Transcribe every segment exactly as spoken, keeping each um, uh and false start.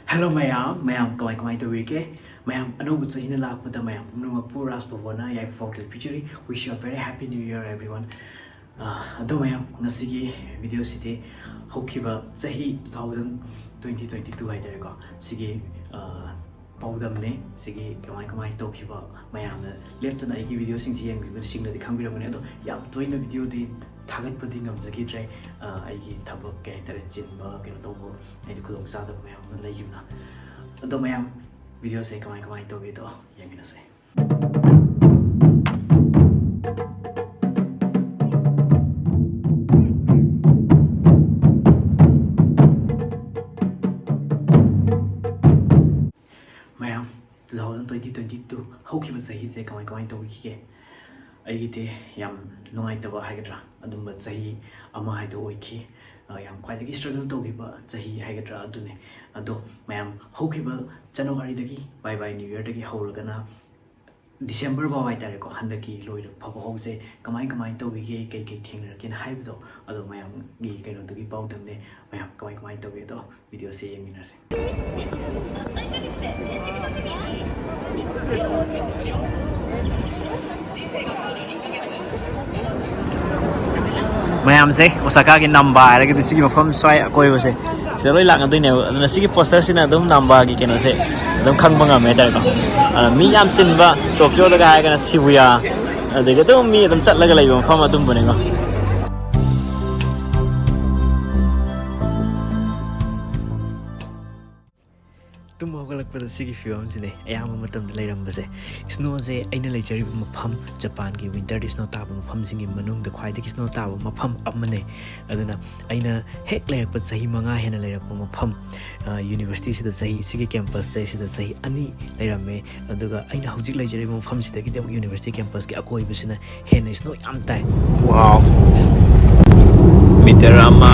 Hello ꯃꯌꯥꯝ, ꯃꯌꯥꯝ ꯀꯃꯥꯏ ꯀꯃꯥꯏ ꯇꯧꯕꯤꯔꯤꯒꯦ? ꯃꯌꯥꯝ ꯑꯅꯧꯕ ꯆꯍꯤꯅ ꯂꯥꯛꯄꯗ ꯃꯌꯥꯝ ꯄꯨꯝꯅꯃꯛꯄꯨ ꯔꯥꯖ ꯄꯕꯣꯅ ꯌꯥꯏꯐ ꯄꯥꯎꯖꯦꯜ ꯄꯤꯖꯔꯤ꯫ Wish you a very happy new year everyone. ꯑꯥ, ꯑꯗꯣ ꯃꯌꯥꯝ, ꯉꯁꯤꯒꯤ ꯚꯤꯗꯤꯑꯣꯁꯤꯗꯤ ꯍꯧꯈꯤꯕ ꯆꯍꯤ two thousand twenty twenty two ꯍꯥꯏꯇꯥꯔꯦꯀꯣ, ꯁꯤꯒꯤ, ꯑꯥ, ꯄꯥꯎꯗꯝꯅꯦ꯫ ꯁꯤꯒꯤ ꯀꯃꯥꯏ ꯀꯃꯥꯏ ꯇꯧꯈꯤꯕ ꯃꯌꯥꯝꯅ ꯂꯦꯞꯇꯅ ꯑꯩꯒꯤ ꯚꯤꯗꯤꯑꯣꯁꯤꯡꯁꯤ ꯌꯦꯡꯕꯤꯕꯁꯤꯡꯅꯗꯤ ꯈꯪꯕꯤꯔꯝꯒꯅꯤ꯫ ꯑꯗꯣ ꯌꯥꯝ ꯇꯣꯏꯅ ꯚꯤꯗꯤꯑꯣꯗꯤ ꯊꯥꯒꯠꯄꯗꯤ ꯉꯝꯖꯈꯤꯗ꯭ꯔꯦ, ꯑꯥ, ꯑꯩꯒꯤ ꯊꯕꯛ ꯀꯩ ꯍꯥꯏꯇꯥꯔꯦ, ꯆꯤꯟꯕ, ꯀꯩꯅꯣ ꯇꯧꯕ, ꯍꯥꯏꯗꯤ ꯈꯨꯗꯣꯡꯆꯥꯗꯕ ꯃꯌꯥꯝ ꯑꯃ ꯂꯩꯈꯤꯕꯅ꯫ ꯑꯗꯣ ꯃꯌꯥꯝ, ꯚꯤꯗꯤꯑꯣꯁꯦ ꯀꯃꯥꯏ ꯀꯃꯥꯏ ꯇꯧꯒꯦꯗꯣ ꯌꯦꯡꯃꯤꯟꯅꯁꯦ꯫ ꯃꯌꯥꯝ, two thousand twenty twenty two ꯍꯧꯈꯤꯕ ꯆꯍꯤꯁꯦ ꯀꯃꯥꯏ ꯀꯃꯥꯏ ꯇꯧꯈꯤꯒꯦ? ꯑꯩꯒꯤꯗꯤ ꯌꯥꯝ ꯅꯨꯡꯉꯥꯏꯇꯕ ꯍꯥꯏꯒꯗ꯭ꯔꯥ, ꯑꯗꯨꯝꯕ ꯆꯍꯤ ꯑꯃ ꯍꯥꯏꯗꯣ ꯑꯣꯏꯈꯤ꯫ ꯑ, ꯌꯥꯝ ꯈ꯭ꯋꯥꯏꯗꯒꯤ struggle ꯇꯧꯈꯤꯕ ꯆꯍꯤ ꯍꯥꯏꯒꯗ꯭ꯔꯥ, ꯑꯗꯨꯅꯦ꯫ ꯑꯗꯣ ꯃꯌꯥꯝ, ꯍꯧꯈꯤꯕ January ꯗꯒꯤ, bye bye New Year ꯗꯒꯤ ꯍꯧꯔꯒꯅ December ꯐꯥꯎ ꯍꯥꯏꯇꯥꯔꯦꯀꯣ, ꯍꯟꯗꯛꯀꯤ ꯂꯣꯏꯔ ꯐꯥꯎꯕ ꯍꯧꯖꯤꯛ ꯀꯃꯥꯏ ꯀꯃꯥꯏ ꯇꯧꯈꯤꯒꯦ, ꯀꯩ ꯀꯩ ꯊꯦꯡꯅꯔꯛꯀꯦꯅ ꯍꯥꯏꯕꯗꯣ, ꯑꯗꯣ ꯃꯌꯥꯝꯒꯤ ꯀꯩꯅꯣꯗꯨꯒꯤ ꯄꯥꯎꯗꯝꯅꯦ꯫ ꯃꯌꯥꯝ ꯀꯃꯥꯏ ꯀꯃꯥꯏ ꯇꯧꯒꯦꯗꯣ ꯚꯤꯗꯤꯑꯣꯁꯦ ꯌꯦꯡꯃꯤꯟꯅꯔꯁꯦ꯫ ꯃꯌꯥꯝꯁꯦ, ꯑꯣꯁꯥꯀꯥꯒꯤ ꯅꯝꯕꯥ ꯍꯥꯏꯔꯒꯗꯤ ꯁꯤꯒꯤ ꯃꯐꯝ ꯁ꯭ꯋꯥꯏ ꯑꯀꯣꯏꯕꯁꯦ, ꯁꯤꯗ ꯂꯣꯏ ꯂꯥꯛꯅꯗꯣꯏꯅꯦꯕ꯫ ꯑꯗꯨꯅ ꯁꯤꯒꯤ ꯄꯣꯁꯇꯔꯁꯤꯅ ꯑꯗꯨꯝ ꯅꯝꯕꯥꯒꯤ ꯀꯩꯅꯣꯁꯦ ꯑꯗꯨꯝ ꯈꯪꯕ ꯉꯝꯃꯦ ꯍꯥꯏꯇꯥꯔꯦꯀꯣ꯫ ꯑꯗ ꯃꯤ ꯌꯥꯝ ꯆꯤꯟꯕ, ꯇꯣꯀꯤꯌꯣꯗꯒ ꯍꯥꯏꯔꯒꯅ ꯁꯤꯕꯨꯌꯥ, ꯑꯗꯒꯤ ꯑꯗꯨꯝ ꯃꯤ ꯑꯗꯨꯝ ꯆꯠꯂꯒ ꯂꯩꯕ ꯃꯐꯝ ꯑꯗꯨꯝꯕꯅꯦꯀꯣ꯫ ꯇꯨꯝ ꯍꯧꯒꯠꯂꯛꯄꯗ ꯁꯤꯒꯤ ꯐꯤꯕꯝꯁꯤꯅꯦ ꯑꯌꯥꯝꯕ ꯃꯇꯝꯗ ꯂꯩꯔꯝꯕꯁꯦ꯫ ꯁ꯭ꯅꯣꯁꯦ ꯑꯩꯅ ꯂꯩꯖꯔꯤꯕ ꯃꯐꯝ, ꯖꯄꯥꯟꯒꯤ ꯋꯤꯟꯇꯔꯗ ꯁ꯭ꯅꯣ ꯇꯥꯕ ꯃꯐꯝꯁꯤꯡꯒꯤ ꯃꯅꯨꯡꯗ ꯈ꯭ꯋꯥꯏꯗꯒꯤ ꯁ꯭ꯅꯣ ꯇꯥꯕ ꯃꯐꯝ ꯑꯃꯅꯦ꯫ ꯑꯗꯨꯅ ꯑꯩꯅ ꯍꯦꯛ ꯂꯩꯔꯛꯄ ꯆꯍꯤ ꯃꯉꯥ ꯍꯦꯟꯅ ꯂꯩꯔꯛꯄ ꯃꯐꯝ, ꯑ, ꯌꯨꯅꯤꯚꯔꯁꯤꯇꯤꯁꯤꯗ ꯆꯍꯤ, ꯁꯤꯒꯤ ꯀꯦꯝꯄꯁꯁꯦ ꯁꯤꯗ ꯆꯍꯤ ꯑꯅꯤ ꯂꯩꯔꯝꯃꯦ꯫ ꯑꯗꯨꯒ ꯑꯩꯅ ꯍꯧꯖꯤꯛ ꯂꯩꯖꯔꯤꯕ ꯃꯐꯝꯁꯤꯗꯒꯤꯗꯤ ꯑꯃꯨꯛ ꯌꯨꯅꯤꯚꯔꯁꯤꯇꯤ ꯀꯦꯝꯄꯁꯀꯤ ꯑꯀꯣꯏꯕꯁꯤꯅ ꯍꯦꯟꯅ ꯁ꯭ꯅꯣ ꯌꯥꯝ ꯇꯥꯏ꯫ ꯋꯥꯎ! ꯃꯤꯇꯔ ꯑꯃ,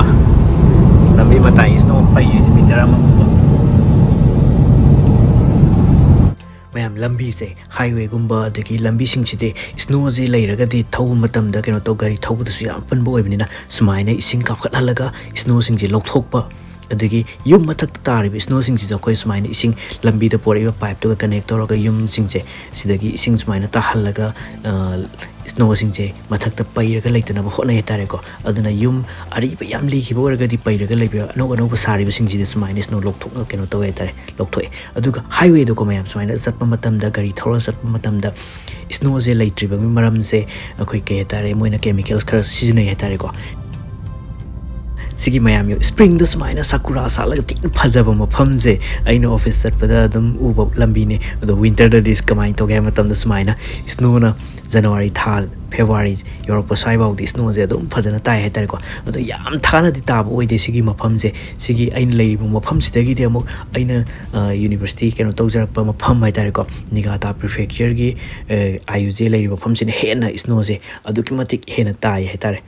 ꯂꯝꯕꯤ ꯃꯇꯥꯏꯒꯤ ꯁ꯭ꯅꯣ ꯄꯩꯔꯤꯁꯦ ꯃꯤꯇꯔ ꯑꯃꯒꯨꯝꯕ꯫ ꯃꯌꯥꯝ, ꯂꯝꯕꯤꯁꯦ, ꯍꯥꯏꯋꯦꯒꯨꯝꯕ ꯑꯗꯒꯤ ꯂꯝꯕꯤꯁꯤꯡꯁꯤꯗꯤ ꯁ꯭ꯅꯣꯁꯦ ꯂꯩꯔꯒꯗꯤ ꯊꯧꯕ ꯃꯇꯝꯗ ꯀꯩꯅꯣ ꯇꯧ, ꯒꯥꯔꯤ ꯊꯧꯕꯗꯁꯨ ꯌꯥꯝ ꯑꯄꯟꯕ ꯑꯣꯏꯕꯅꯤꯅ ꯁꯨꯃꯥꯏꯅ ꯏꯁꯤꯡ ꯀꯥꯞꯈꯠꯍꯜꯂꯒ ꯁ꯭ꯅꯣꯁꯤꯡꯁꯦ ꯂꯧꯊꯣꯛꯄ, ꯑꯗꯒꯤ ꯌꯨꯝ ꯃꯊꯛꯇ ꯇꯥꯔꯤꯕ ꯏꯁꯅꯣꯁꯤꯡꯁꯤꯁꯨ ꯑꯩꯈꯣꯏ ꯁꯨꯃꯥꯏꯅ ꯏꯁꯤꯡ ꯂꯝꯕꯤꯗ ꯄꯣꯔꯛꯏꯕ ꯄꯥꯏꯞꯇꯨꯒ ꯀꯅꯦꯛ ꯇꯧꯔꯒ ꯌꯨꯝꯁꯤꯡꯁꯦ ꯁꯤꯗꯒꯤ ꯏꯁꯤꯡ ꯁꯨꯃꯥꯏꯅ ꯇꯥꯍꯜꯂꯒ, ꯑ, ꯏꯁꯅꯣꯁꯤꯡꯁꯦ ꯃꯊꯛꯇ ꯄꯩꯔꯒ ꯂꯩꯇꯅꯕ ꯍꯣꯠꯅꯩ ꯍꯥꯏꯇꯥꯔꯦꯀꯣ꯫ ꯑꯗꯨꯅ ꯌꯨꯝ ꯑꯔꯤꯕ ꯌꯥꯝ ꯂꯤꯈꯤꯕ ꯑꯣꯏꯔꯒꯗꯤ ꯄꯩꯔꯒ ꯂꯩꯕ ꯑꯅꯧ ꯑꯅꯧꯕ ꯁꯥꯔꯤꯕꯁꯤꯡꯁꯤꯗꯤ ꯁꯨꯃꯥꯏꯅ ꯏꯁꯅꯣ ꯂꯧꯊꯣꯛ-, ꯀꯩꯅꯣ ꯇꯧꯋꯦ ꯍꯥꯏꯇꯥꯔꯦ, ꯂꯧꯊꯣꯛꯑꯦ꯫ ꯑꯗꯨꯒ ꯍꯥꯏꯋꯦꯗꯀꯣ ꯃꯌꯥꯝ, ꯁꯨꯃꯥꯏꯅ ꯆꯠꯄ ꯃꯇꯝꯗ, ꯒꯥꯔꯤ ꯊꯧꯔꯒ ꯆꯠꯄ ꯃꯇꯝꯗ ꯏꯁꯅꯣꯁꯦ ꯂꯩꯇ꯭ꯔꯤꯕꯒꯤ ꯃꯔꯝꯁꯦ ꯑꯩꯈꯣꯏ ꯀꯩ ꯍꯥꯏꯇꯥꯔꯦ, ꯃꯣꯏꯅ ꯀꯦꯃꯤꯀꯦꯜꯁ ꯈꯔ ꯁꯤꯖꯤꯟꯅꯩ ꯍꯥꯏꯇꯥꯔꯦꯀꯣ꯫ ꯁꯤꯒꯤ ꯃꯌꯥꯝ ꯌꯦꯡꯉꯨ, ꯁ꯭ꯄ꯭ꯔꯤꯡꯗ ꯁꯨꯃꯥꯏꯅ ꯁꯥꯀꯨꯔꯥ ꯁꯥꯠꯂꯒ ꯊꯤꯅ ꯐꯖꯕ ꯃꯐꯝꯁꯦ ꯑꯩꯅ ꯑꯣꯐꯤꯁ ꯆꯠꯄꯗ ꯑꯗꯨꯝ ꯎꯕ ꯂꯝꯕꯤꯅꯦ꯫ ꯑꯗꯣ ꯋꯤꯟꯇꯔꯗꯗꯤ ꯀꯃꯥꯏꯅ ꯇꯧꯒꯦ ꯍꯥꯏꯕ ꯃꯇꯝꯗ ꯁꯨꯃꯥꯏꯅ ꯏꯁꯅꯣꯅ ꯖꯅꯋꯥꯔꯤ ꯊꯥ, ꯐꯦꯕ꯭ꯔꯨꯋꯥꯔꯤ ꯌꯧꯔꯛꯄ ꯁ꯭ꯋꯥꯏꯐꯥꯎꯗꯤ ꯏꯁꯅꯣꯁꯦ ꯑꯗꯨꯝ ꯐꯖꯅ ꯇꯥꯏ ꯍꯥꯏꯇꯥꯔꯦꯀꯣ꯫ ꯑꯗꯣ ꯌꯥꯝ ꯊꯥꯅꯗꯤ ꯇꯥꯕ ꯑꯣꯏꯗꯦ ꯁꯤꯒꯤ ꯃꯐꯝꯁꯦ꯫ ꯁꯤꯒꯤ ꯑꯩꯅ ꯂꯩꯔꯤꯕ ꯃꯐꯝꯁꯤꯗꯒꯤꯗꯤ ꯑꯃꯨꯛ ꯑꯩꯅ, ꯑ, ꯌꯨꯅꯤꯚꯔꯁꯤꯇꯤ ꯀꯩꯅꯣ ꯇꯧꯖꯔꯛꯄ ꯃꯐꯝ ꯍꯥꯏꯇꯥꯔꯦꯀꯣ, ꯅꯤꯒꯥꯇꯥ ꯄ꯭ꯔꯤꯐꯦꯛꯆꯔꯒꯤ, ꯑ, ꯑꯥꯏ ꯌꯨ ꯖꯦ ꯂꯩꯔꯤꯕ ꯃꯐꯝꯁꯤꯅ ꯍꯦꯟꯅ ꯏꯁꯅꯣꯁꯦ ꯑꯗꯨꯛꯀꯤ ꯃꯇꯤꯛ ꯍꯦꯟꯅ ꯇꯥꯏ ꯍꯥꯏꯇꯥꯔꯦ꯫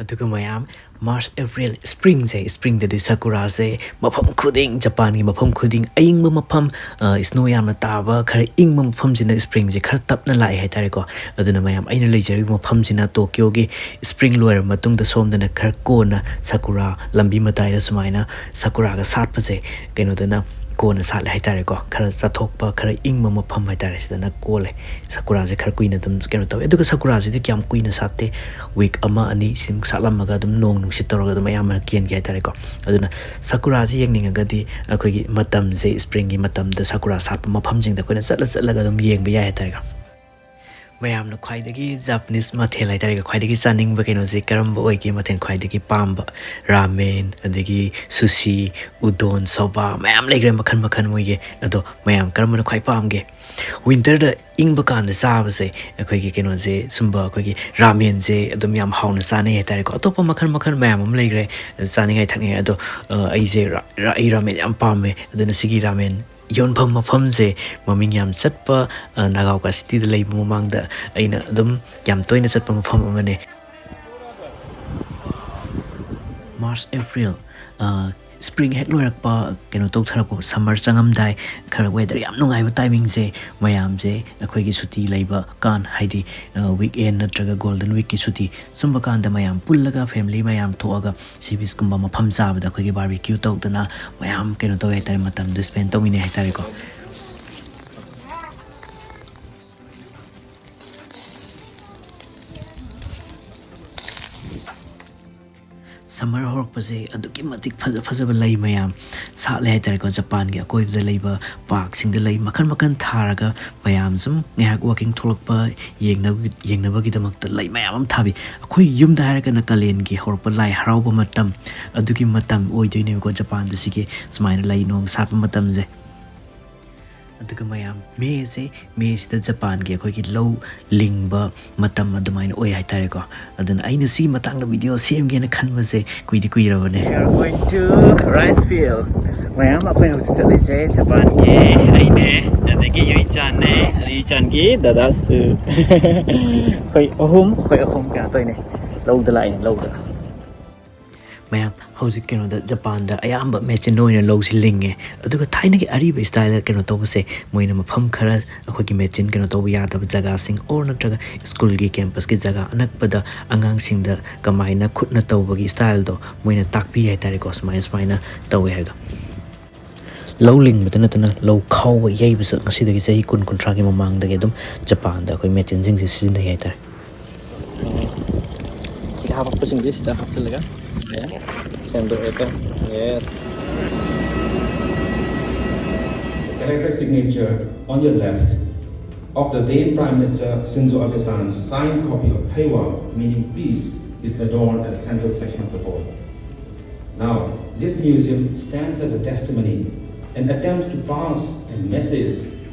ꯑꯗꯨꯒ ꯃꯌꯥꯝ, ꯃꯥꯔꯆ, ꯑꯦꯄ꯭ꯔꯤꯜ, ꯁ꯭ꯄ꯭ꯔꯤꯡꯁꯦ, ꯁ꯭ꯄ꯭ꯔꯤꯡꯗꯗꯤ ꯁꯥꯀꯨꯔꯥꯁꯦ ꯃꯐꯝ ꯈꯨꯗꯤꯡ, ꯖꯄꯥꯟꯒꯤ ꯃꯐꯝ ꯈꯨꯗꯤꯡ, ꯑꯏꯪꯕ ꯃꯐꯝ, ꯑ, ꯏꯁꯅꯣ ꯌꯥꯝꯅ ꯇꯥꯕ, ꯈꯔ ꯏꯪꯕ ꯃꯐꯝꯁꯤꯅ ꯁ꯭ꯄ꯭ꯔꯤꯡꯁꯦ ꯈꯔ ꯇꯞꯅ ꯂꯥꯛꯑꯦ ꯍꯥꯏꯇꯥꯔꯦꯀꯣ꯫ ꯑꯗꯨꯅ ꯃꯌꯥꯝ, ꯑꯩꯅ ꯂꯩꯖꯔꯤꯕ ꯃꯐꯝꯁꯤꯅ ꯇꯣꯀꯤꯌꯣꯒꯤ ꯁ꯭ꯄ꯭ꯔꯤꯡ ꯂꯣꯏꯔꯕ ꯃꯇꯨꯡꯗ ꯁꯣꯝꯗꯅ ꯈꯔ ꯀꯣꯟꯅ ꯁꯥꯀꯨꯔꯥ ꯂꯝꯕꯤ ꯃꯇꯥꯏꯗ ꯁꯨꯃꯥꯏꯅ ꯁꯥꯀꯨꯔꯥꯒ ꯁꯥꯠꯄꯁꯦ ꯀꯩꯅꯣꯗꯅ ꯀꯣꯟꯅ ꯁꯥꯠꯂꯦ ꯍꯥꯏꯇꯥꯔꯦꯀꯣ꯫ ꯈꯔ ꯆꯠꯊꯣꯛꯄ, ꯈꯔ ꯏꯪꯕ ꯃꯐꯝ ꯍꯥꯏꯇꯥꯔꯦ, ꯁꯤꯗꯅ ꯀꯣꯜꯂꯦ꯫ ꯁꯥꯀꯨꯔꯥꯁꯦ ꯈꯔ ꯀꯨꯏꯅ ꯑꯗꯨꯝ ꯀꯩꯅꯣ ꯇꯧꯋꯦ꯫ ꯑꯗꯨꯒ ꯁꯥꯀꯨꯔꯥꯁꯤꯗꯤ ꯀꯌꯥꯝ ꯀꯨꯏꯅ ꯁꯥꯠꯇꯦ, ꯋꯤꯛ ꯑꯃ ꯑꯅꯤ ꯁꯤꯃꯨꯛ ꯁꯥꯠꯂꯝꯃꯒ ꯑꯗꯨꯝ ꯅꯣꯡ ꯅꯨꯡꯁꯤꯠ ꯇꯧꯔꯒ ꯑꯗꯨꯝ ꯑꯌꯥꯝꯕꯅ ꯀꯦꯟꯒꯤ ꯍꯥꯏꯇꯥꯔꯦꯀꯣ꯫ ꯑꯗꯨꯅ ꯁꯥꯀꯨꯔꯥꯁꯤ ꯌꯦꯡꯅꯤꯡꯉꯒꯗꯤ ꯑꯩꯈꯣꯏꯒꯤ ꯃꯇꯝꯁꯦ, ꯁ꯭ꯄ꯭ꯔꯤꯡꯒꯤ ꯃꯇꯝꯗ ꯁꯥꯀꯨꯔꯥ ꯁꯥꯠꯄ ꯃꯐꯝꯁꯤꯡꯗ ꯑꯩꯈꯣꯏꯅ ꯆꯠꯂ ꯆꯠꯂꯒ ꯑꯗꯨꯝ ꯌꯦꯡꯕ ꯌꯥꯏ ꯍꯥꯏꯇꯥꯔꯦꯀꯣ꯫ ꯃꯌꯥꯝꯅ ꯈ꯭ꯋꯥꯏꯗꯒꯤ ꯖꯄꯥꯅꯤꯁ ꯃꯊꯦꯜ ꯍꯥꯏꯇꯥꯔꯦꯀꯣ, ꯈ꯭ꯋꯥꯏꯗꯒꯤ ꯆꯥꯅꯤꯡꯕ ꯀꯩꯅꯣꯁꯦ ꯀꯔꯝꯕ ꯑꯣꯏꯒꯦ? ꯃꯊꯦꯜ ꯈ꯭ꯋꯥꯏꯗꯒꯤ ꯄꯥꯝꯕ? ꯔꯥꯃꯦꯟ, ꯑꯗꯒꯤ ꯁꯨꯁꯤ, ꯎꯗꯣꯟ, ꯁꯣꯕꯥ, ꯃꯌꯥꯝ ꯂꯩꯈ꯭ꯔꯦ ꯃꯈꯜ ꯃꯈꯜ ꯃꯣꯏꯒꯤ꯫ ꯑꯗꯣ ꯃꯌꯥꯝ ꯀꯔꯝꯕꯅ ꯈ꯭ꯋꯥꯏ ꯄꯥꯝꯒꯦ? ꯋꯤꯟꯇꯔꯗ ꯏꯪꯕ ꯀꯥꯟꯗ ꯆꯥꯕꯁꯦ ꯑꯩꯈꯣꯏꯒꯤ ꯀꯩꯅꯣꯁꯦ, ꯁꯨꯝꯕ ꯑꯩꯈꯣꯏꯒꯤ ꯔꯥꯃꯦꯟꯁꯦ ꯑꯗꯨꯝ ꯌꯥꯝ ꯍꯥꯎꯅ ꯆꯥꯅꯩ ꯍꯥꯏꯇꯥꯔꯦꯀꯣ꯫ ꯑꯇꯣꯞꯄ ꯃꯈꯜ ꯃꯈꯜ ꯃꯌꯥꯝ ꯑꯃ ꯂꯩꯈ꯭ꯔꯦ ꯆꯥꯅꯤꯡꯉꯥꯏ ꯊꯛꯅꯤꯡꯉꯥꯏ꯫ ꯑꯗꯣ, ꯑ, ꯑꯩꯁꯦ ꯔꯥ-, ꯔꯥ-, ꯑꯩ ꯔꯥꯃꯦꯟ ꯌꯥꯝ ꯄꯥꯝꯃꯦ꯫ ꯑꯗꯨꯅ ꯁꯤꯒꯤ ꯔꯥꯃꯦꯟ ꯌꯣꯟꯐꯝ ꯃꯐꯝꯁꯦ, ꯃꯃꯤꯡ ꯌꯥꯝ ꯆꯠꯄ, ꯑ, ꯅꯥꯒꯥꯑꯣꯀꯥ ꯁꯤꯇꯤꯗ ꯂꯩꯕ ꯃꯃꯥꯡꯗ ꯑꯩꯅ ꯑꯗꯨꯝ ꯌꯥꯝ ꯇꯣꯏꯅ ꯆꯠꯄ ꯃꯐꯝ ꯑꯃꯅꯦ꯫ ꯃꯥꯔꯆ, ꯑꯦꯄ꯭ꯔꯤꯜ, ꯑ, ꯁ꯭ꯄ꯭ꯔꯤꯡ ꯍꯦꯛ ꯂꯣꯏꯔꯛꯄ, ꯀꯩꯅꯣ ꯇꯧꯊꯔꯛꯄ, ꯁꯝꯃꯔ ꯆꯪꯉꯝꯗꯥꯏ, ꯈꯔ ꯋꯦꯗꯔ ꯌꯥꯝ ꯅꯨꯡꯉꯥꯏꯕ ꯇꯥꯏꯃꯤꯡꯁꯦ, ꯃꯌꯥꯝꯁꯦ ꯑꯩꯈꯣꯏꯒꯤ ꯁꯨꯇꯤ ꯂꯩꯕ ꯀꯥꯟ, ꯍꯥꯏꯗꯤ ꯋꯤꯛ ꯑꯦꯟ ꯅꯠꯇ꯭ꯔꯒ ꯒꯣꯜꯗꯟ ꯋꯤꯛꯀꯤ ꯁꯨꯇꯤ, ꯁꯨꯝꯕ ꯀꯥꯟꯗ ꯃꯌꯥꯝ ꯄꯨꯜꯂꯒ, ꯐꯦꯃꯤꯂꯤ ꯃꯌꯥꯝ ꯊꯣꯛꯑꯒ ꯁꯤ ꯕꯤꯆꯀꯨꯝꯕ ꯃꯐꯝ ꯆꯥꯕꯗ ꯑꯩꯈꯣꯏꯒꯤ ꯕꯥꯔꯕꯤꯀ꯭ꯌꯨ ꯇꯧꯗꯅ ꯃꯌꯥꯝ, ꯀꯩꯅꯣ ꯇꯧꯋꯦ ꯍꯥꯏꯇꯥꯔꯦ, ꯃꯇꯝꯗꯣ ꯁ꯭ꯄꯦꯟ ꯇꯧꯃꯤꯟꯅꯩ ꯍꯥꯏꯇꯥꯔꯦꯀꯣ꯫ ꯁꯝꯃꯔ ꯍꯧꯔꯛꯄꯁꯦ ꯑꯗꯨꯛꯀꯤ ꯃꯇꯤꯛ ꯐꯖ ꯐꯖꯕ ꯂꯩ ꯃꯌꯥꯝ ꯁꯥꯠꯂꯦ ꯍꯥꯏꯇꯥꯔꯦꯀꯣ꯫ ꯖꯄꯥꯟꯒꯤ ꯑꯀꯣꯏꯕꯗ ꯂꯩꯕ ꯄꯥꯔꯛꯁꯤꯡꯗ ꯂꯩ ꯃꯈꯜ ꯃꯈꯜ ꯊꯥꯔꯒ, ꯃꯌꯥꯝ ꯁꯨꯝ ꯉꯥꯏꯍꯥꯛ ꯋꯥꯀꯤꯡ ꯊꯣꯛꯂꯛꯄ, ꯌꯦꯡꯅꯕ-, ꯌꯦꯡꯅꯕꯒꯤꯗꯃꯛꯇ ꯂꯩ ꯃꯌꯥꯝ ꯑꯃ ꯊꯥꯕꯤ꯫ ꯑꯩꯈꯣꯏ ꯌꯨꯝꯗ ꯍꯥꯏꯔꯒꯅ ꯀꯥꯂꯦꯟꯒꯤ ꯍꯧꯔꯛꯄ ꯂꯥꯏ ꯍꯔꯥꯎꯕ ꯃꯇꯝ, ꯑꯗꯨꯒꯤ ꯃꯇꯝ ꯑꯣꯏꯗꯣꯏꯅꯦꯕꯀꯣ, ꯖꯄꯥꯟꯗ ꯁꯤꯒꯤ ꯁꯨꯃꯥꯏꯅ ꯂꯩ ꯅꯣꯡ ꯁꯥꯠꯄ ꯃꯇꯝꯁꯦ꯫ ꯑꯗꯨꯒ ꯃꯌꯥꯝ, ꯃꯦꯁꯦ, ꯃꯦꯁꯤꯗ ꯖꯄꯥꯟꯒꯤ ꯑꯩꯈꯣꯏꯒꯤ ꯂꯧ ꯂꯤꯡꯕ ꯃꯇꯝ ꯑꯗꯨꯃꯥꯏꯅ ꯑꯣꯏ ꯍꯥꯏꯇꯥꯔꯦꯀꯣ꯫ ꯑꯗꯨꯅ ꯑꯩꯅ ꯁꯤ ꯃꯇꯥꯡꯗ ꯚꯤꯗꯤꯑꯣ ꯁꯦꯝꯒꯦꯅ ꯈꯟꯕꯁꯦ ꯀꯨꯏꯗꯤ ꯀꯨꯏꯔꯕꯅꯦ꯫ We are going to rice field. ꯃꯌꯥꯝ, ꯑꯩꯈꯣꯏꯅ ꯍꯧꯖꯤꯛ ꯆꯠꯂꯤꯁꯦ ꯖꯄꯥꯟꯒꯤ, ꯑꯩꯅꯦ, ꯑꯗꯒꯤ ꯌꯨꯏꯆꯥꯟꯅꯦ, ꯑꯗꯒꯤ ꯌꯨꯏꯆꯥꯟꯒꯤ ꯗꯗꯥꯁꯨ꯫ ꯑꯩꯈꯣꯏ ꯑꯍꯨꯝ, ꯑꯩꯈꯣꯏ ꯑꯍꯨꯝ ꯀꯩꯅꯣ ꯇꯧꯔꯤꯅꯦ, ꯂꯧꯗ ꯂꯥꯛꯏꯅꯦ, ꯂꯧꯗ꯫ ꯃꯌꯥꯝ, ꯍꯧꯖꯤꯛ ꯀꯩꯅꯣꯗ, ꯖꯄꯥꯟꯗ ꯑꯌꯥꯝꯕ ꯃꯦꯆꯤꯟꯅ ꯑꯣꯏꯅ ꯂꯧꯁꯤ ꯂꯤꯡꯉꯦ꯫ ꯑꯗꯨꯒ ꯊꯥꯏꯅꯒꯤ ꯑꯔꯤꯕ ꯁ꯭ꯇꯥꯏꯜꯗ ꯀꯩꯅꯣ ꯇꯧꯕꯁꯦ, ꯃꯣꯏꯅ ꯃꯐꯝ ꯈꯔ ꯑꯩꯈꯣꯏꯒꯤ ꯃꯦꯆꯤꯟ ꯀꯩꯅꯣ ꯇꯧꯕ ꯌꯥꯗꯕ ꯖꯒꯥꯁꯤꯡ, ꯑꯣꯔ ꯅꯠꯇ꯭ꯔꯒ ꯁ꯭ꯀꯨꯜꯒꯤ ꯀꯦꯝꯄꯁꯀꯤ ꯖꯒꯥ ꯑꯅꯛꯄꯗ ꯑꯉꯥꯡꯁꯤꯡꯗ ꯀꯃꯥꯏꯅ ꯈꯨꯠꯅ ꯇꯧꯕꯒꯤ ꯁ꯭ꯇꯥꯏꯜꯗꯣ ꯃꯣꯏꯅ ꯇꯥꯛꯄꯤ ꯍꯥꯏꯇꯥꯔꯦꯀꯣ, ꯁꯨꯃꯥꯏꯅ, ꯁꯨꯃꯥꯏꯅ ꯇꯧꯋꯦ ꯍꯥꯏꯕꯗꯣ꯫ ꯂꯧ ꯂꯤꯡꯕꯗ ꯅꯠꯇꯅ ꯂꯧ ꯈꯥꯎꯕ, ꯌꯩꯕꯁꯨ ꯉꯁꯤꯗꯒꯤ ꯆꯍꯤ ꯀꯨꯟ, ꯀꯨꯟꯊ꯭ꯔꯥꯒꯤ ꯃꯃꯥꯡꯗꯒꯤ ꯑꯗꯨꯝ ꯖꯄꯥꯟꯗ ꯑꯩꯈꯣꯏ ꯃꯦꯆꯤꯟꯁꯤꯡꯁꯦ ꯁꯤꯖꯤꯟꯅꯩ ꯍꯥꯏꯇꯥꯔꯦ꯫ ꯁꯤꯗ ꯍꯥꯄꯛꯄꯁꯤꯡꯁꯦ ꯁꯤꯗ ꯍꯥꯞꯆꯤꯜꯂꯒ ꯁꯦꯝꯗꯣꯛꯑꯦꯀꯣ꯫ Yes. Character signature on your left of the then Prime Minister Shinzo Abe-san's signed copy of Heiwa, meaning peace, is adorned at the central section of the hall. Now, this museum stands as a testimony and attempts to pass a message,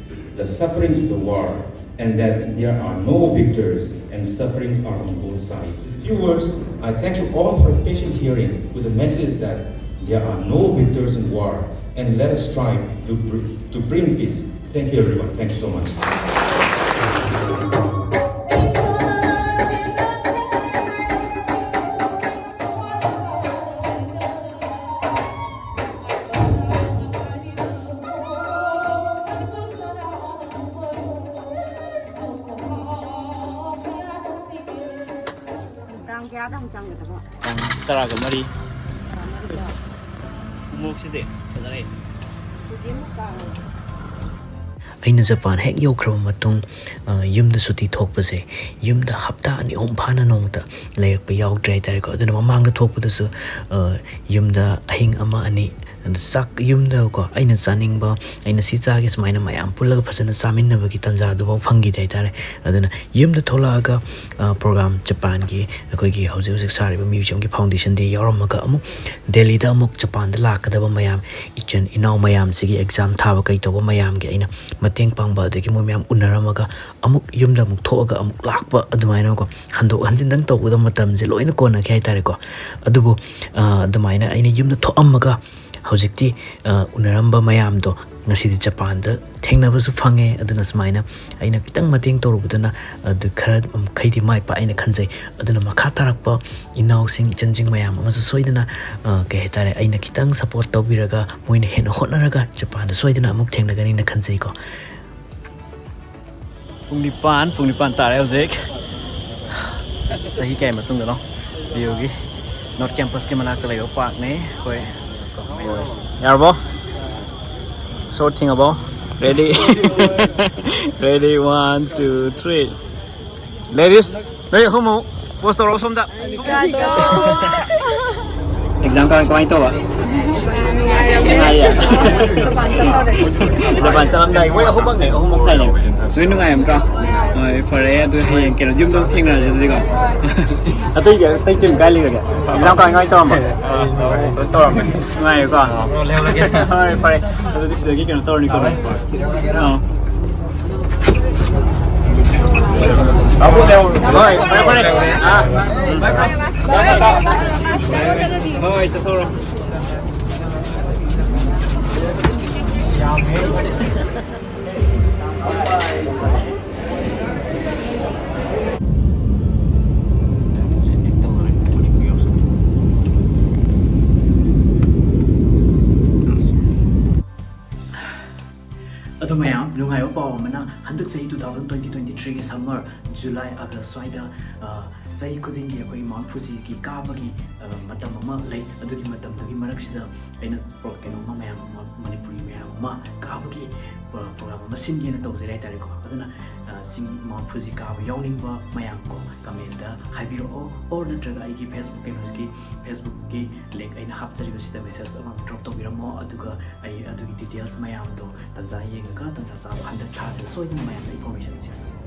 the sufferings of the war, and that there are no victors and sufferings are on both sides. In few words, I thank you all for your patient hearing with the message that there are no victors in war, and let us strive to br-, to bring peace. Thank you, everyone. Thank you so much. ꯇꯥꯡ ꯇꯔꯥꯒ ꯃꯔꯤ꯫ ꯃꯣꯔꯣꯛꯁꯤꯗꯤ ꯐꯖꯔꯦ꯫ ꯑꯩꯅ Japan ꯍꯦꯛ ꯌꯧꯈ꯭ꯔꯕ ꯃꯇꯨꯡ, ꯑ, ꯌꯨꯝꯗ ꯁꯨꯇꯤ ꯊꯣꯛꯄꯁꯦ, ꯌꯨꯝꯗ ꯍꯞꯇꯥ ꯑꯅꯤ ꯑꯍꯨꯝ ꯐꯥꯅ ꯅꯣꯡꯃꯇ ꯂꯩꯔꯛꯄ ꯌꯥꯎꯗ꯭ꯔꯦ ꯍꯥꯏꯇꯥꯔꯦꯀꯣ꯫ ꯑꯗꯨꯅ ꯃꯃꯥꯡꯗ ꯊꯣꯛꯄꯗꯁꯨ, ꯑ, ꯌꯨꯝꯗ ꯑꯍꯤꯡ ꯑꯃ ꯑꯅꯤ, ꯑꯗꯨ ꯆꯥꯛ ꯌꯨꯝꯗꯀꯣ, ꯑꯩꯅ ꯆꯥꯅꯤꯡꯕ, ꯑꯩꯅ ꯁꯤ ꯆꯥꯒꯦ, ꯁꯨꯃꯥꯏꯅ ꯃꯌꯥꯝ ꯄꯨꯜꯂꯒ ꯐꯖꯅ ꯆꯥꯃꯤꯟꯅꯕꯒꯤ ꯇꯥꯟꯖꯥꯗꯨꯐꯥꯎ ꯐꯪꯈꯤꯗꯦ ꯍꯥꯏꯇꯥꯔꯦ꯫ ꯑꯗꯨꯅ ꯌꯨꯝꯗ ꯊꯣꯛꯂꯛꯑꯒ, ꯑ, ꯄ꯭ꯔꯣꯒ꯭ꯔꯥꯝ ꯖꯄꯥꯟꯒꯤ ꯑꯩꯈꯣꯏꯒꯤ ꯍꯧꯖꯤꯛ ꯍꯧꯖꯤꯛ ꯁꯥꯔꯤꯕ ꯃ꯭ꯌꯨꯖꯤꯌꯝꯒꯤ ꯐꯥꯎꯟꯗꯦꯁꯟ ꯗꯦ ꯌꯥꯎꯔꯝꯃꯒ, ꯑꯃꯨꯛ ꯗꯦꯜꯂꯤꯗ ꯑꯃꯨꯛ ꯖꯄꯥꯟꯗ ꯂꯥꯛꯀꯗꯕ ꯃꯌꯥꯝ, ꯏꯆꯤꯟ ꯏꯅꯥꯎ ꯃꯌꯥꯝꯁꯤꯒꯤ ꯑꯦꯛꯖꯥꯝ ꯊꯥꯕ ꯀꯩ ꯇꯧꯕ ꯃꯌꯥꯝꯒꯤ ꯑꯩꯅ ꯃꯇꯦꯡ ꯄꯥꯡꯕ, ꯑꯗꯒꯤ ꯃꯣꯏ ꯃꯌꯥꯝ ꯎꯅꯔꯝꯃꯒ ꯑꯃꯨꯛ ꯌꯨꯝꯗ ꯑꯃꯨꯛ ꯊꯣꯛꯑꯒ ꯑꯃꯨꯛ ꯂꯥꯛꯄ, ꯑꯗꯨꯃꯥꯏꯅꯀꯣ, ꯍꯟꯗꯣꯛ ꯍꯟꯖꯤꯟꯗꯪ ꯇꯧꯕꯗ ꯃꯇꯝꯁꯦ ꯂꯣꯏꯅ ꯀꯣꯟꯅꯈꯤ ꯍꯥꯏꯇꯥꯔꯦꯀꯣ꯫ ꯑꯗꯨꯕꯨ, ꯑ, ꯑꯗꯨꯃꯥꯏꯅ ꯑꯩꯅ ꯌꯨꯝꯗ ꯊꯣꯛꯑꯝꯃꯒ ꯍꯧꯖꯤꯛꯇꯤ, ꯑ, ꯎꯅꯔꯝꯕ ꯃꯌꯥꯝꯗꯣ ꯉꯁꯤꯗꯤ ꯖꯄꯥꯟꯗ ꯊꯦꯡꯅꯕꯁꯨ ꯐꯪꯉꯦ꯫ ꯑꯗꯨꯅ ꯁꯨꯃꯥꯏꯅ ꯑꯩꯅ ꯈꯤꯇꯪ ꯃꯇꯦꯡ ꯇꯧꯔꯨꯕꯗꯨꯅ ꯑꯗꯨ ꯈꯔ ꯃꯈꯩꯗꯤ ꯃꯥꯏ ꯄꯥꯛꯑꯦꯅ ꯈꯟꯖꯩ꯫ ꯑꯗꯨꯅ ꯃꯈꯥ ꯇꯥꯔꯛꯄ ꯏꯅꯥꯎꯁꯤꯡ, ꯏꯆꯟꯁꯤꯡ ꯃꯌꯥꯝ ꯑꯃꯁꯨ ꯁꯣꯏꯗꯅ, ꯑ, ꯀꯩ ꯍꯥꯏꯇꯥꯔꯦ, ꯑꯩꯅ ꯈꯤꯇꯪ ꯁꯞꯄꯣꯔꯠ ꯇꯧꯕꯤꯔꯒ, ꯃꯣꯏꯅ ꯍꯦꯟꯅ ꯍꯣꯠꯅꯔꯒ ꯖꯄꯥꯟꯗ ꯁꯣꯏꯗꯅ ꯑꯃꯨꯛ ꯊꯦꯡꯅꯒꯅꯤꯅ ꯈꯟꯖꯩꯀꯣ꯫ ꯄꯨꯡ ꯅꯤꯄꯥꯟ, ꯄꯨꯡ ꯅꯤꯄꯥꯟ ꯇꯥꯔꯦ ꯍꯧꯖꯤꯛ꯫ ꯆꯍꯤ ꯀꯌꯥꯒꯤ ꯃꯇꯨꯡꯗꯅꯣ? ꯗꯤꯌꯨꯒꯤ ꯅꯣꯔꯠ ꯀꯦꯝꯄꯁꯀꯤ ꯃꯅꯥꯛꯇ ꯂꯩꯕ ꯄꯥꯔꯛꯅꯦ ꯑꯩꯈꯣꯏ꯫ ꯌꯥꯔꯕꯣ? Short ꯊꯤꯡꯉꯕꯣ? Ready? Ready, one, two, three. Ladies, ꯅꯣꯏ ꯑꯍꯨꯝ ꯑꯃꯨꯛ ꯄꯣꯁ ꯇꯧꯔꯛꯑꯣ ꯁꯣꯝꯗ꯫ ꯑꯦꯛꯖꯥꯝ ꯀꯃꯥꯏ ꯀꯃꯥꯏꯅ ꯇꯧꯕ? ꯅꯨꯡꯉꯥꯏꯌꯦ꯫ ꯖꯄꯥꯟ ꯆꯠꯂꯝꯗꯥꯏ ꯃꯣꯏ ꯑꯍꯨꯝꯃꯛꯅꯦ, ꯑꯍꯨꯝꯃꯛ ꯊꯥꯏꯅꯦ꯫ ꯂꯣꯏ ꯅꯨꯡꯉꯥꯏꯔꯝꯗ꯭ꯔꯣ? ꯍꯣꯏ, ꯐꯔꯦ꯫ ꯑꯗꯨ ꯍꯌꯦꯡ ꯀꯩꯅꯣ ꯌꯨꯝꯗ ꯑꯃꯨꯛ ꯊꯦꯡꯅꯔꯁꯦ ꯑꯗꯨꯗꯤꯀꯣ꯫ ꯑꯇꯩꯗꯤ, ꯑꯇꯩ ꯇꯤꯝ ꯀꯥꯏ ꯂꯩꯔꯒꯦ? ꯑꯦꯛꯖꯥꯝ ꯀꯃꯥꯏ ꯀꯃꯥꯏꯅ ꯇꯧꯔꯝꯕ? ꯇꯧꯔꯝꯃꯦ꯫ ꯅꯨꯡꯉꯥꯏꯌꯦꯀꯣ? ꯍꯣꯏ, ꯐꯔꯦ꯫ ꯑꯗꯨꯗꯤ ꯁꯤꯗꯒꯤ ꯀꯩꯅꯣ ꯇꯧꯔꯅꯤꯀꯣ? ꯑꯥ꯫ ꯍꯣꯏ, ꯐꯔꯦ, ꯐꯔꯦ꯫ ꯑꯥ꯫ ꯍꯣꯏ, ꯆꯠꯊꯣꯛꯔꯣ꯫ ꯑꯗꯣ ꯃꯌꯥꯝ, ꯅꯨꯡꯉꯥꯏꯕ ꯄꯥꯎ ꯑꯃꯅ, ꯍꯟꯗꯛ ꯆꯍꯤ two thousand twenty twenty three ꯒꯤ summer, July, August ꯁ꯭ꯋꯥꯏꯗ, ꯑ, ꯆꯍꯤ ꯈꯨꯗꯤꯡꯒꯤ ꯑꯩꯈꯣꯏꯒꯤ Mount Fuji ꯒꯤ ꯀꯥꯕꯒꯤ, ꯑ, ꯃꯇꯝ ꯑꯃ ꯂꯩ꯫ ꯑꯗꯨꯒꯤ ꯃꯇꯝꯗꯨꯒꯤ ꯃꯔꯛꯁꯤꯗ ꯑꯩꯅ ꯄ꯭ꯔꯣ-, ꯀꯩꯅꯣꯝꯃ ꯃꯌꯥꯝ ꯑꯃ, ꯃꯅꯤꯄꯨꯔꯤ ꯃꯌꯥꯝ ꯑꯃ ꯀꯥꯕꯒꯤ ꯄ꯭ꯔꯣ-, program ꯑꯃ ꯁꯤꯟꯒꯦꯅ ꯇꯧꯖꯔꯤ ꯍꯥꯏꯇꯥꯔꯦꯀꯣ꯫ ꯑꯗꯨꯅ, ꯑ, ꯆꯤꯡ Mount Fuji ꯀꯥꯕ ꯌꯥꯎꯅꯤꯡꯕ ꯃꯌꯥꯝ ꯀꯣ, comment ꯇ ꯍꯥꯏꯕꯤꯔꯛꯑꯣ, or ꯅꯠꯇ꯭ꯔꯒ ꯑꯩꯒꯤ Facebook, ꯀꯩꯅꯣꯒꯤ Facebook ꯀꯤ link ꯑꯩꯅ ꯍꯥꯞꯆꯔꯤꯕꯁꯤꯗ message ꯑꯃ drop ꯇꯧꯕꯤꯔꯝꯃꯣ꯫ ꯑꯗꯨꯒ ꯑꯩ ꯑꯗꯨꯒꯤ details ꯃꯌꯥꯝꯗꯣ ꯇꯟꯖꯥ ꯌꯦꯡꯉꯒ, ꯇꯟꯖꯥ ꯆꯥꯕ ꯍꯟꯗꯛ ꯊꯥꯁꯤꯗ ꯁꯣꯏꯗꯅ ꯃꯌꯥꯝꯗ information ꯁꯤꯌꯔ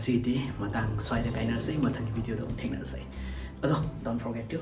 ꯁꯤꯗꯤ ꯃꯇꯥꯡ ꯁ꯭ꯋꯥꯏꯗ ꯀꯥꯏꯅꯔꯁꯦ, ꯃꯊꯪꯒꯤ video ꯗ ꯑꯃꯨꯛ ꯊꯦꯡꯅꯔꯁꯦ꯫ ꯑꯗꯣ don't forget to